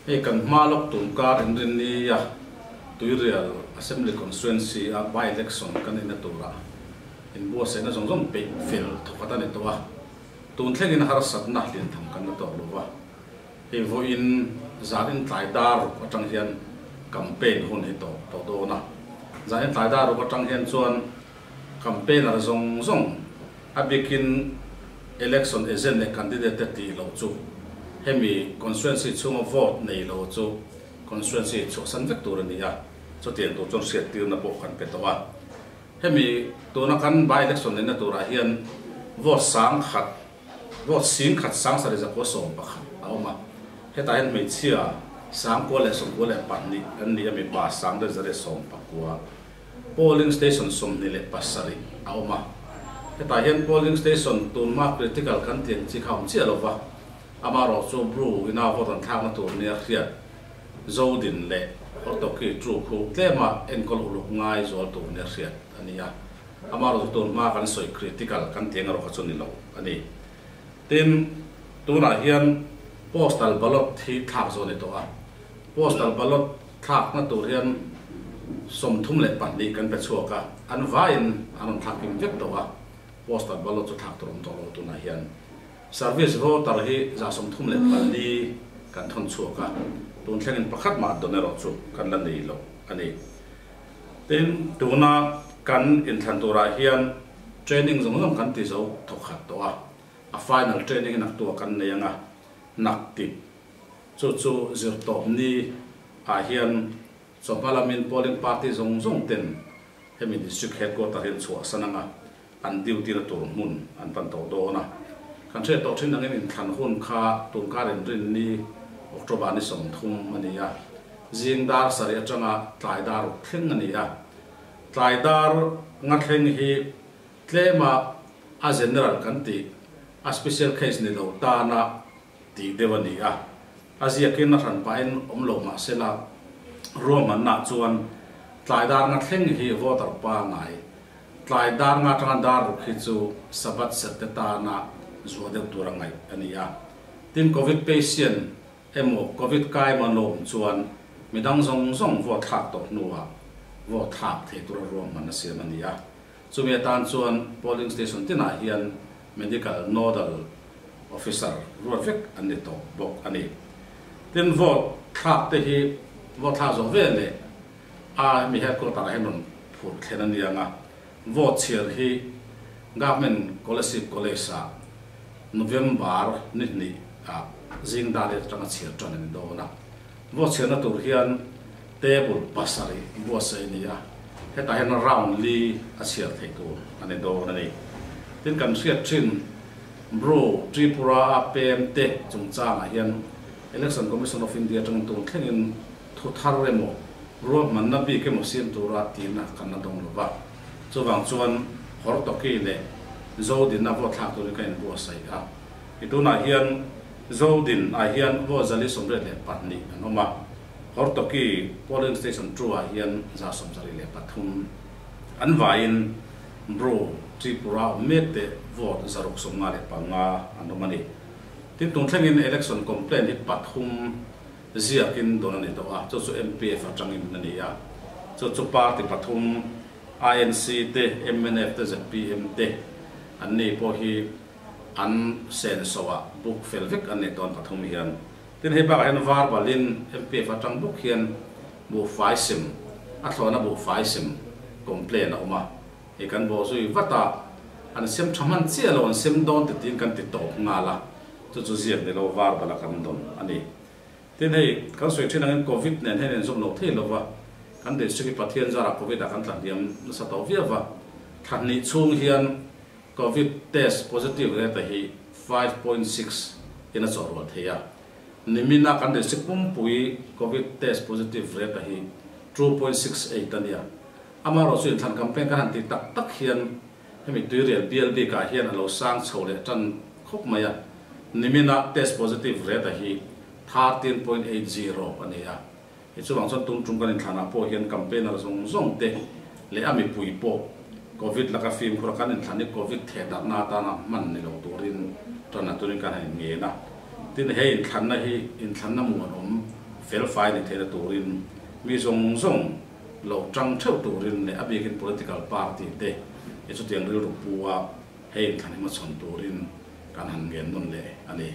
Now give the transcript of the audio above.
Hei kan hma lawk tum kar inrinni a Tuirial Assembly Constituency a by election kan inna tura inbuatsaihna zawng zawng peih fel thawkhat a ni tawh a, tun thlengin harsatna hliantham kan la tawk lo va. Hei vawiin zanin tlai dar ruk atang hian campaign hun hi tawp tawh dawn a, zanin tlai dar ruk atang hian chuan campaigner zawng zawng A bikin election agent leh candidate te tih loh chu hemi constituency chhunga vote nei lo chu constituency chhuahsan vek tur a ni a, chutiang tur chuan hriattirna pawh kan pe tawh a. Hemi tuna kan by election neihna turah hian vote sang khat, vote sing khat sang sarih zakua 11 a awm a, hetah hian hmeichhia 1092 an ni a, mipa 1119. Polling station 27 a awm a, hetah hian polling station tunhma critical kan tih ang chi kha a awm chiah lova, amaherawh chu Bru ina vote an thlakna tur nia hriat Zodin leh Hortoki Tru khu tlema enkawl uluk ngai zual tur nia hriat a ni a, amaherawh chu tunhma kan sawi critical kan tih ang erawh kha chu ni lo a ni. Tin, tunah hian postal ballot hi thlak zawh a ni tawh a, postal ballot Thlakna tur hian 32 kan pe chhuak a, an vaiin an rawn thlak kim vek tawh a, postal ballot chu thlak tur awm tawh lo tunah hian. Service voter hi 34 kan thawn chhuak a, tun thlengin pakhat mah dawn erawh chu kan la nei lo a ni. Tin, tuna kan inthlan turah hian training zawng zawng kan ti zo thawkhat tawh a, a final training hi naktuah kan nei ang a, nak tip. Chu chu zirtawpni ah hian chawhma lamin polling party zawng zawng ten hemi district headquarter hian chhuahsan anga an duty na tur hmun an pan tawh dawn a. Kan hriat tawh thin angin inthlan hun kha tunkar inrinni October ni 30 a ni a, zing dar 7 atanga tlai dar ruk thleng a ni a. Tlai dar nga thleng hi tlema a general kan tih a special case ni lo tana tih deuh a ni a, a ziakin a hran pahin awm lo mah sela, ruahmanna chuan tlai dar nga thleng hi voter pangai, tlai dar nga atanga dar ruk hi chu Sabbath serh te tana zuah deuh tur a ngaih a ni a. Tin, Covid patient emaw Covid kai emaw an lo awm chuan midang zawng zawng vote thlak tawh hnuah vote thlak thei tura ruahman a siam a ni a. Chumi atan chuan polling station tinah hian medical nodal Officer ruat vek an ni tawh bawk a ni. Tin, vote thlak te hi vote thlak zawh vel leh a hemi headquarter ah hian rawn phur thlen a ni ang a, vote chhiar hi Government Scholarship College ah November ni hnih ah zing dar riat atanga chhiar tan a ni dawn a. Vote chhiarna tur hian table 7 buatsaih a ni a, hetah hian round li a chhiar theih tur a ni dawn a ni. Tin, kan hriat thin Bro, Tripura a pem te chungchangah hian Election Commission of India atangin tun thlengin thu thar emaw, ruahmanna bik emaw siam tura tihna kan la dawng lova. Chuvang chuan Hortoki leh Zodin a vote thlak turin ka inbuatsaih a. I tunah hian Zodin ah hian vote 482 an awm a, Hortoki polling station 2 ah hian 173 an vaiin Bro, Tripura awm mek te vote 655 an awm a ni. Tin, tun thlengin election complaint hi pathum ziakin dawn a ni tawh a, chu chu MPF atangin a ni a. Chu chu party pathum INC te, MNF te, zpm te an ni pawh hi an senso ah book fel vek an ni tawn pathum hian. Tin, hei bakah hian varbalin MPF atang bawk hian buhfai sem, a thlawhna buhfai sem complain a awm a, hei kan bawh zui vat a, an sem tha hman chiah lo, an sem dawn ti tiin kan ti tawp nghal a, chu chu ziak ni lo varbala kan dawn a ni. Tin, hei kan sawi thin angin Covid nen hian inzawm lo thei lo va, kan district hi Pathian zarah Covid ah kan tla hniam nasa tawh viau va, thla hnih chhung hian Covid test positive rate hi 5.6 in a chawhrual thei a, nimina kan district pumpui Covid test positive rate hi 2.68 a nia. Amaherawh chu inthlan campaign kan han tih tak tak hian hemi tuirial bial bikah hian a lo sang chho leh tan khawp mai a, nimina test positive rate hi 13.80 a ni a. Hei chuvang chuan tum tum kan inthlanah pawh hian campaigner zawng zawng te leh a mipui pawh Covid laka fimkhur a kan inthlan hi Covid thehdarhna atana hman ni lo turin tan a turin kan han inngen a. Tin, he inthlanna hi inthlanna muanawm felfai ni theihna turin mi zawng zawng lo tang theuh turin leh a bikin political party te chutiang rilru pu a hei inthlan hi hmachhawn turin kan han ngen nawn leh a ni.